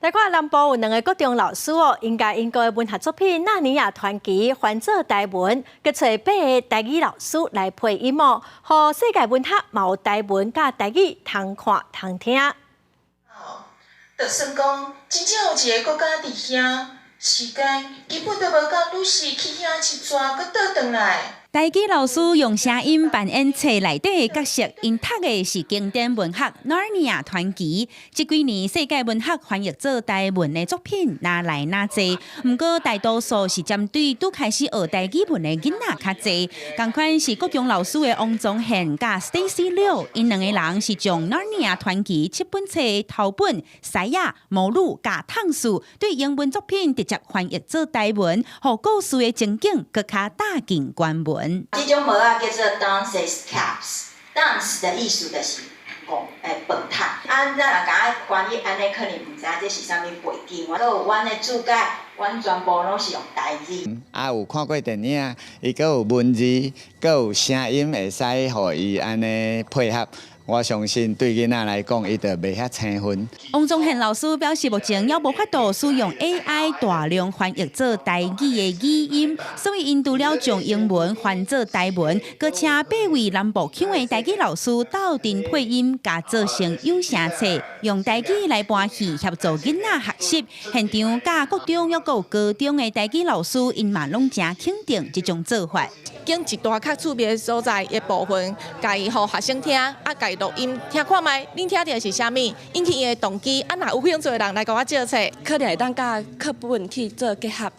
來看南部有兩个國中老師哦，𪜶共英國的文學作品《納尼亞傳奇》翻做台文，閣揣八个台語老師來配音哦，予世界文學嘛有台文佮台語通看通聽。就算講真正有一个國家佇遐，時間根本都無夠女士去遐一逝，閣倒轉來。台語老師用聲音扮演冊內底的角色，𪜶讀的是經典文學《納尼亞傳奇》。這幾年世界文學翻譯做台文的作品若來若濟，毋過大多數是針對拄開始學台語文的囡仔較濟。仝款是國中老師的王宗憲佮 Stacy 柳，𪜶兩个人是將《納尼亞傳奇》七本冊的頭本、獅仔、魔女佮躉事對英文作品直接翻譯做台文，予故事的情景閣較貼近原文。這種帽仔叫做 Dunces caps，Dunce 的意思就是戇欸笨蛋。啊，咱若共伊翻譯按呢，可能毋知這是啥物背景。閣有阮的注解，阮全部攏是用台語。啊，有看過電影，伊閣有文字，閣有聲音，會使予伊按呢配合。我相信對囡仔來講，伊就袂遐生分。王宗憲老師表示，目前猶無法度使用 AI 大量翻譯做台語的語音，所以𪜶除了將英文翻做台文，閣請八位南部腔的台語老師鬥陣配音，共做成有聲冊，用台語來搬戲協助囡仔學習。現場佮國中猶閣有高中的台語老師，𪜶嘛攏誠肯定這種做法。揀一段較趣味的所在的部分，共伊予學生聽，啊，共伊錄音聽看覓，恁聽著是啥物，引起伊的動機，啊，若有興趣的人來共我借冊。可能會當佮課本去做結合，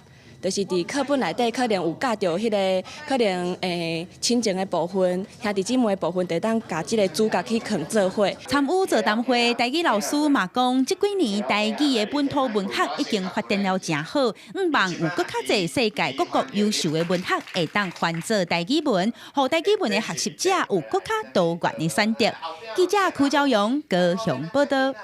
就是佇課本內底可能有教著彼个可能親情的部分、兄弟姊妹的部分，就會當共這个主角去囥做伙。參與座談會，台語老師嘛講，這幾年台語的本土文學已經發展了誠好，向望有閣較濟世界各國優秀的文學會當翻做台語文，予台語文的學習者有閣較多元的選擇。記者柯昭陽高雄報道。